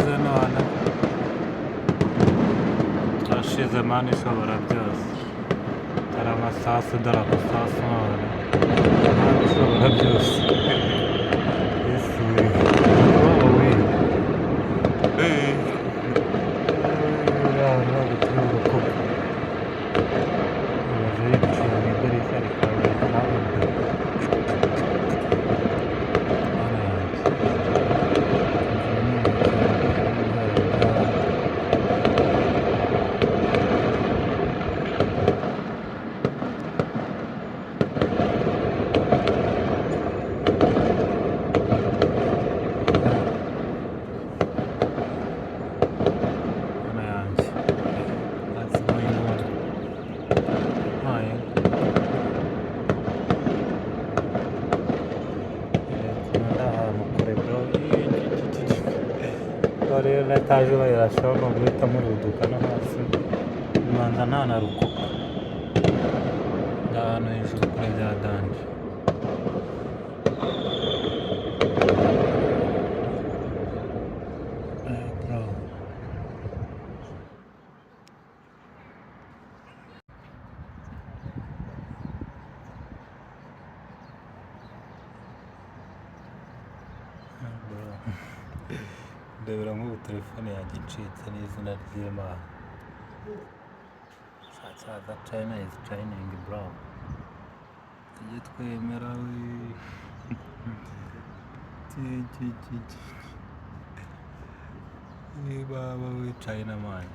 Turashize none, turashize. Mana ishobora byose, dore amasasu, dore amasasu none. Mana ishobora byose, Yesu we, wowe we, ntabwo turi burokoke. Ibaze yiciye mu idirishya rikaba nawe. Mana yanjye, inzu nini cyane. Mana yanjye, what's going on? Hi. Ukuntu ndi ahantu kure, bro. Rero na etaje bayirashaho ni uguhita muruduka no hasi, ubanza ntanarukuka. Ndi ahantu hejuru kure bya danger. Bro. Bro. Ndebera nk'ubu telefone yanjye icitse, n'izina ry'Imana. Cyaza China is shining, bro. Tujye twemera we. Ti, ti, ti, ti. Baba we, China man.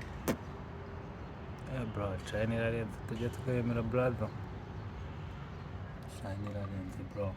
Bro, China irarenze, tujye twemera, brother. China irarenze, bro.